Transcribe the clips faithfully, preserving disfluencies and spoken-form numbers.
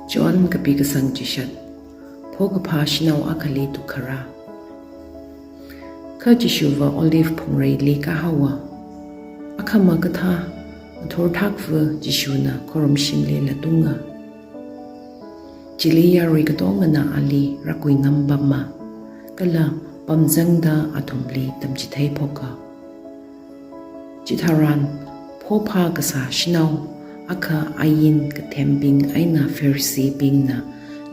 John kapi kasang chishat. Phokaphā shanao akhali tukkharā. Kha Jishuva Olive phungreili kāhaowa. Akhama kathā ngathor thakva Jishuna khorumshimli latunga. Chili yarui katongana ali rākhuingampama, kala pamzangda athumli tamchithei phoka. Chitharan, phophā kasā shanao akha ain kathembing eina Phariseebingna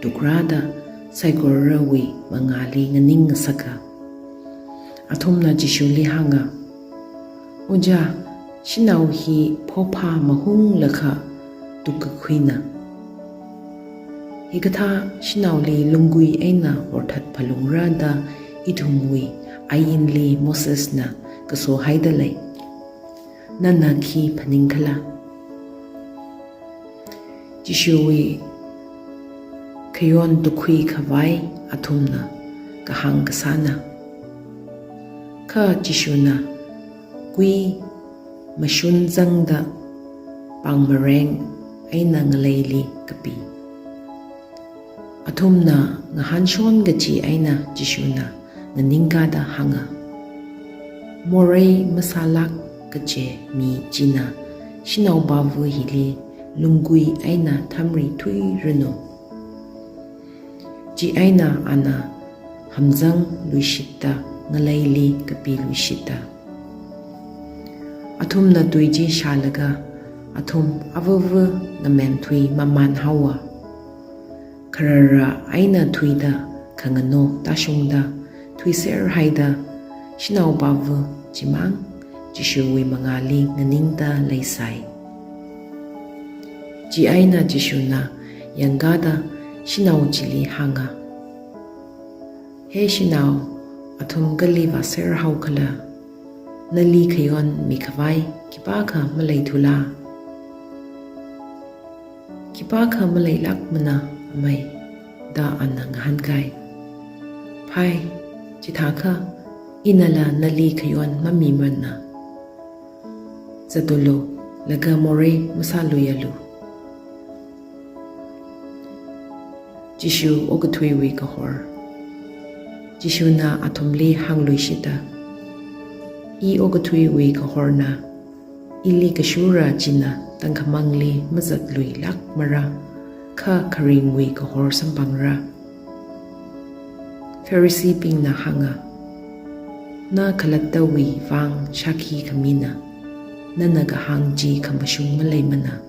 tukrāda saikorawui mangāli nganingngasaka. Athumna Jishuli hānga, "Ojā, shanao hi phophā mahunglakha tukkakhuina. Hikathā shanaoli lunggui eina horthat phalungra da ithumwui ainli Mosesna kasohaida lei. Nana khi phaningkhala?" Jishuwui khayon tukkhui khavai athumna kahāng kasāna. Kha Jishuna kui mashun zangda pāngmareng eina ngaleili kapi. Athumna ngahānshon kachi eina Jishuna nganingkāda hānga, "Morei masālāk kaje mi china shanaopava hili lunggui eina thamri thuiranu." Chieina ana hamzangluishitta ngaleili kapiluishitta. Athumna tui chi shālaga athum avava ngamen thui mamanhaowa. Kharara eina thuida khangano tāshungda thuiserhaida shanaopava chimang Jishuwui mangāli nganingda leisai. Chieina Jishuna yangkāda shanao chili hānga, "He shanao, athum kali vāserhaokhala? Nali khayon mikhavai khipākha maleithula?" "Khipākha maleilākmana, amei," da ana ngahānkai. "Phai, chithākha inala nali khayon mamimana. Zatulu, laga morei masāluialu." Jishu okathuiwui kahor. Jishuna athumli hāngluishitta, "I okathuiwui kahorna. Ili kashura china tangkhamangli mazatluilākmara, kha kharingwui kahor samphangra." Phariseebingna hānga, "Na khalattawui vang shākhi khamina, nana kahāng chi khamashung maleimana."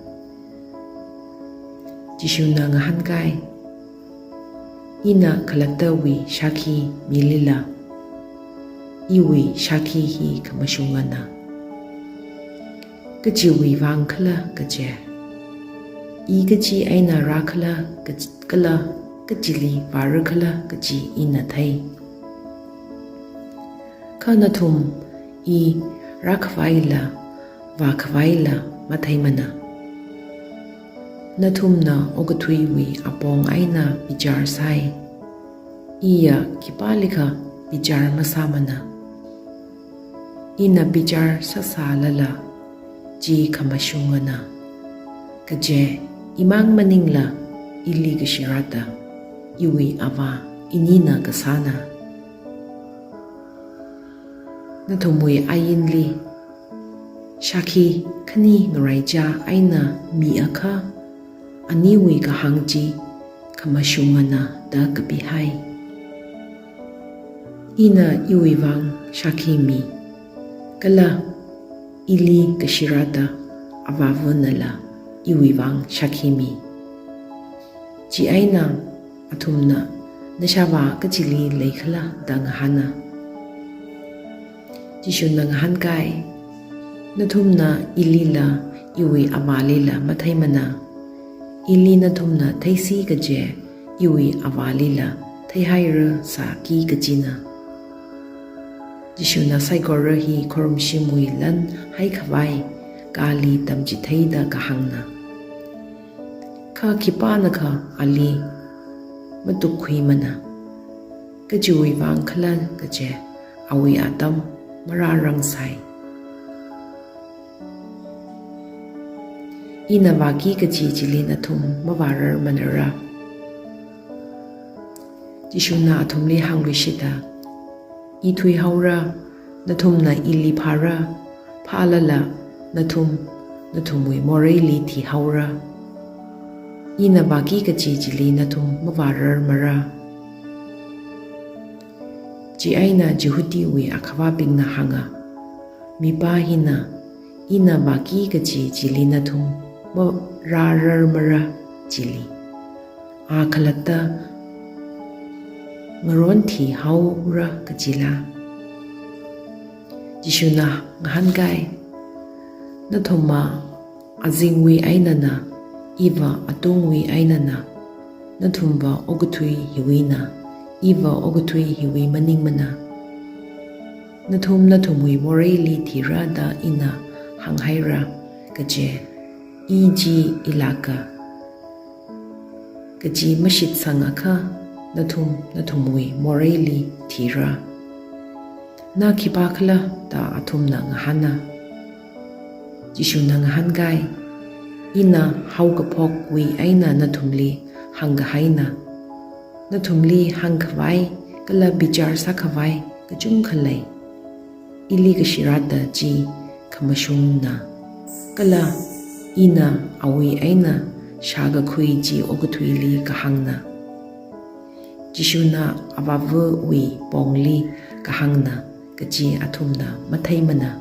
Jishuna ngahānkai, "Ina khalattawui shākhi milila, iwui shākhi hi khamashungana. Kachiwui vangkhala kaje, i kachi eina rākhala kaj-, kala kachili vārakhala kaji ina thei. Kha nathum i rākhavaila vākhavaila matheimana. Nathumna okathuiwui apong eina bichar sai. Iya khipālikha bichar masāmana. Ina bichar sāsālala chi khamashungana. Kaje, imang maningla ili kashirata, iwui Avā inina kasāna. Nathumwui ainli shākhi khani ngaraichā eina mi akha aniwui kahāng chi khamashungana da kapihai. Ina iwui vang shākhi mi, kala ili kashirata Avāvanala iwui vang shākhi mi." Chieina athumna, "Nashāvā kachili leikhala?" da ngahāna. Jishuna ngahānkai, "Nathumna ilila iwui Avālila matheimana. Ili nathumna theisi kaje, iwui Avālila theihairasāki kajina." Jishuna saikora hi khorumshimwui lan haikhavai kali tamchitheida kahāngna. Kha khipānakha ali matukkhuimana. Kachiwui vangkhala kaje, awui atam marārangsai. Ina vāki kaji chili nathum mavārarmanara. Jishuna athumli hāngluishita, I thuihaora, nathumna ili phāra, phālala nathum nathumwui moreili thihaora. Ina vāki kaji chili nathum mavārarmara. Chieina Jihudiwui akhavābingna hānga, Mipā hina, ina vāki kaji chili nathum mavārarmara chili, a khalatta ngaron thihaora kajila? Jishuna ngahānkai, Nathumva azingwui einana, iva atungwui einana, nathumva okathui hiwuina, iva okathui hiwui maningmana. Nathum nathumwui moreili thira da ina hānghaira, kaje I chi ilāka kaji mashitsangakha nathum nathumwui moreili thira. Na khipākhala da athumna ngahāna. Jishuna ngahānkai, Ina haokaphokwui eina nathumli hāngkahaina, nathumli hāngkhavai kala bichar sākhavai kachungkha lei. Ili kashirāda chi khamashungna, kala ina awui eina shākakhui chi okathuili kahāngna. Jishuna avāvawui pongli kahāngna kaji athumna matheimana.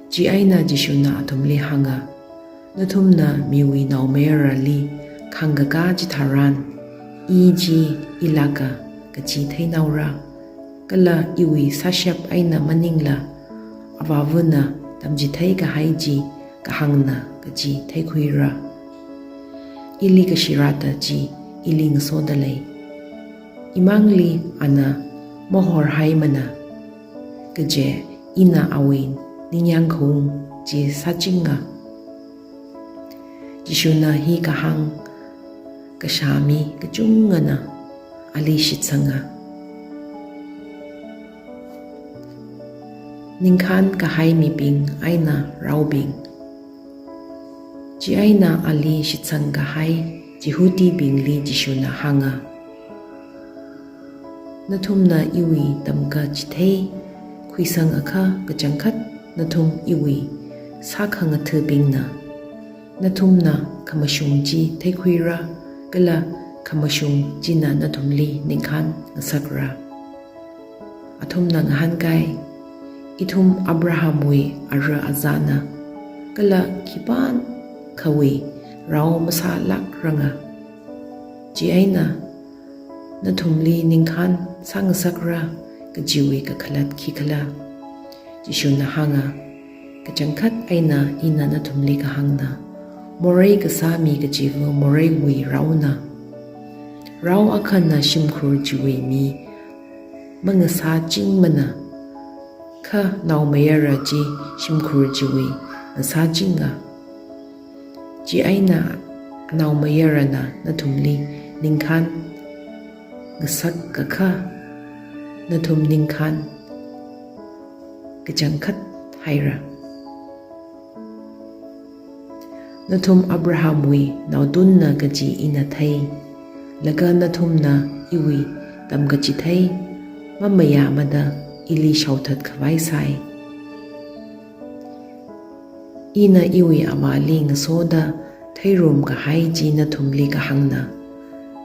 Chieina Jishuna athumli hānga, Nathumna miwui naomayarali khāngkakā chitharan, I chi ilāka kaji theinaora, kala iwui sāshap eina maningla avāvana tamchithei kahai chi kahāngna kaji theikhuira. Ili kashirāda chi ili ngasoda lei. Imangli ana mahorhaimana, kaje ina awui ningyāng khaung chi sāchinga. Jishuna hi kahāng kashā mi kachungana ali shitsanga. Ningkhān kahai mibing eina raobing. Chieina ali shitsang kahai Jihudibingli Jishuna hānga, Nathumna iwui tamkachithei khuisangakha kachangkhat nathum iwui sākhangathabingna. Nathumna khamashung chi theikhuira, kala khamashung china nathumli ningkhān ngasakra. Athumna ngahānkai, Ithum Abrahamwui ara azāna, kala khipānkhawui rao masālākranga. Chieina nathumli ningkhān sāngasakra kajiwui kakhalat khikhala? Jishuna hānga, Kachangkhat eina ina nathumli kahāngna, morei kasā mi kajiva moreiwui raona. Rao akhana shimkhur chiwui mi mangasāchingmana, kha naomayara chi shimkhur chiwui ngasāchinga. Chieina naomayarana nathumli ningkhān ngasakkakha, nathum ningkhān kachangkhat haira. Nathum Abrahamwui naotunna kaji ina thei, laga nathumna iwui tamkachithei mamayāmada ili shaothat khavai sai. Ina iwui avāli ngasoda theirum kahai chi nathumli kahāngna,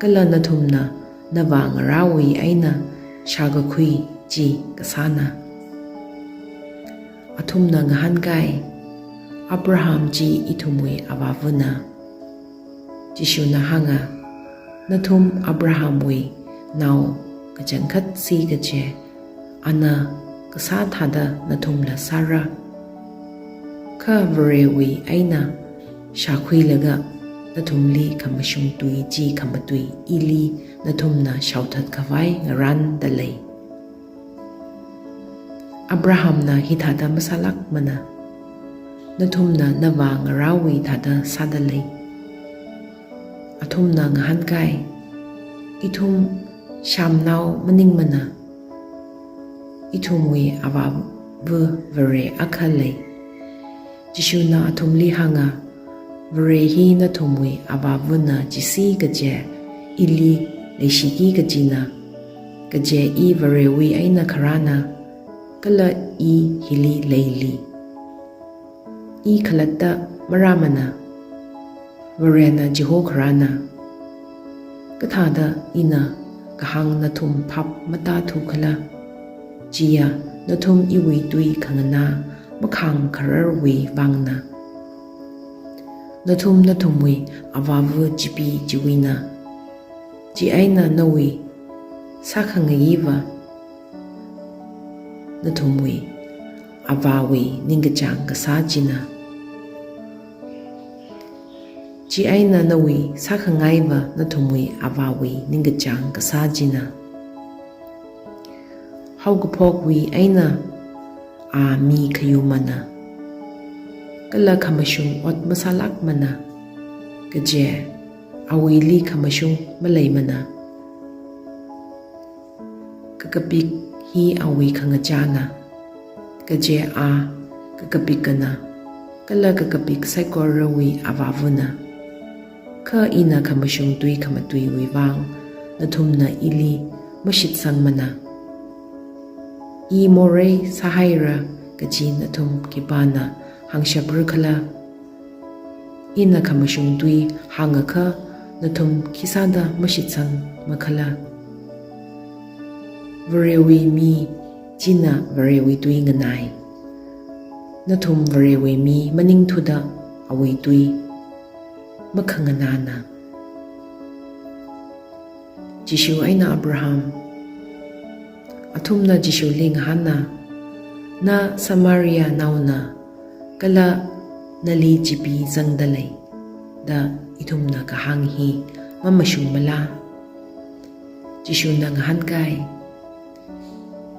kala nathumna navāngarāwui eina shākakhui chi kasāna. Athumna ngahānkai, Abraham chi ithumwui avāvana. Jishuna hānga, Nathum Abrahamwui nao kachangkhat si kaje, ana kasā thāda nathumla sāra. Kha Varewui eina shākhuilaga nathumli khamashung tui chi khamatui ili nathumna shaothat khavai ngarānda lei. Abrahamna hithāda masālākmana, nathumna navāngarāwui thāda sāda lei. Athumna ngahānkai, Ithum shāmnao maningmana, ithumwui avāva Vare akha lei. Jishuna athumli hānga, Vare hi nathumwui avāvana chisi kaje ili leishiki kajina, kaje I Varewui eina kharāna, kala I hili leili. I khalatta marāmana, Varena chiho kharāna. Kathāda ina kahāng nathum phap matāthu khala? Chiya nathum iwui tui khanganā makhāngkhararwui vāngna. Nathum nathumwui avāva chipi chiwuina. Chieina nawui sākhangaiva nathumwui avāwui ningkachāng kasā china. Chieina nawui sākhangaiva nathumwui avāwui ningkachāng kasā china. Haokaphokwui eina a mi khayumana, kala khamashung ot masālākmana, kaje awuili khamashung maleimana. Kakapik hi awui khangachāna, kaje a kakapikkana, kala kakapik saikorawui avāvana. Kha ina khamashung tui khamatuiwui vāng nathumna ili mashitsangmana. I morei sāhaira kaji nathum khipāna hāngshapra khala? Ina khamashung tui hāngakha nathum khisāda mashitsangma khala? Varewui mi china Varewui tui nganai. Nathum Varewui mi maningthuda awui tui makhanganāna. Jishu eina Abraham. Athumna Jishuli ngahāna, na Samarianaona, kala nali chipi zangda lei da ithumna kahāng hi mamashungmala? Jishuna ngahānkai,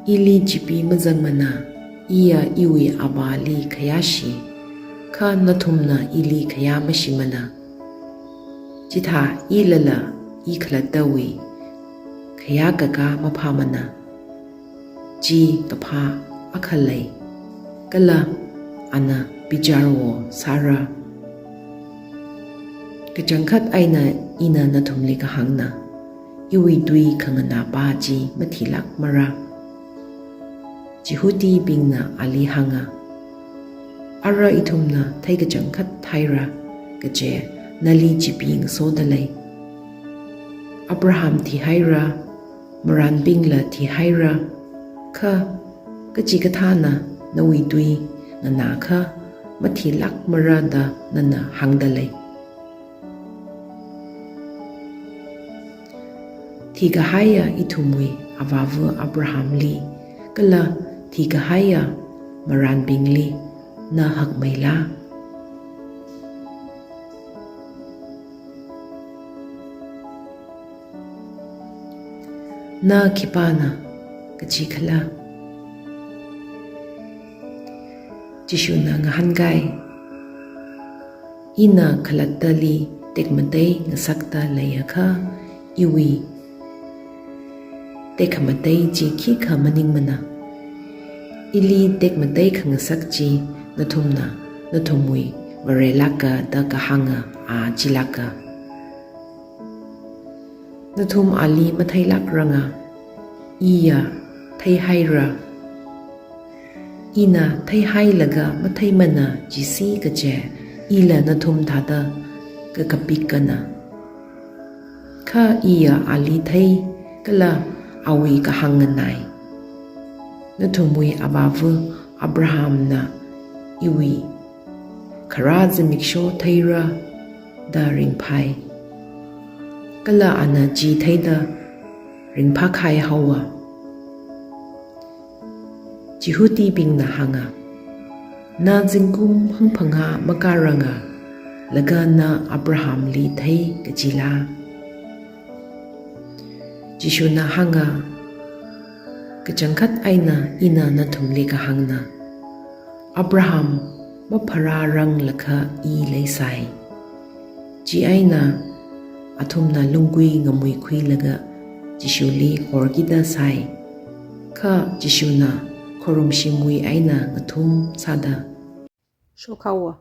ili chipi mazangmana, iya iwui avāli khayāshi, kha nathumna ili khayā mashimana. Chithā ilala I khalattawui khayākakā maphāmana. Chi kaphā akha lei, kala ana bicharwo sāra. Kachangkhat eina ina nathumli kahāngna, iwui tui khanganāpa chi mathilākmara. Jihudibingna ali hānga, ara ithumna thei kachangkhat thaira, kaje nali chipi ngasoda lei. Abraham thihaira, marānbingla thihaira, kha kachikathāna nawui tui nganākha mathilākmara da nana hāngda lei. Thikahaiya ithumwui avāva Abrahamli, kala thikahaiya marānbingli na hakmeila? Na khipāna kaji khala? Jishuna ngahānkai, ina khalattali tekmatei ngasakta leiakha iwui tekhamatei chi khikha maningmana. Ili tekmatei khangasak chi nathumna nathumwui varelāka da kahānga a chilāka. Nathum ali matheilākranga, iya theihaira. Ina theihailaga matheimana jisi kaje ila nathum thāda kakapikkana. Kha iya ali thei kala awui kahāng nganai. Nathumwui avāva Abrahamna iwui kharā zimiksho theira da ringphai. Kala ana chi theida ringphākhai haowa. Jihudibingna hānga, na zingkum hangphangā makāranga, laga na Abrahamli thei kajila? Jishuna hānga, kachangkhat eina ina nathumli kahāngna, Abraham mapharāranglakha I leisai. Chieina athumna lunggui ngamuikhuilaga Jishuli horkida sai. Kha Jishuna khorumshimwui eina ngathum sāda, shokhaowa.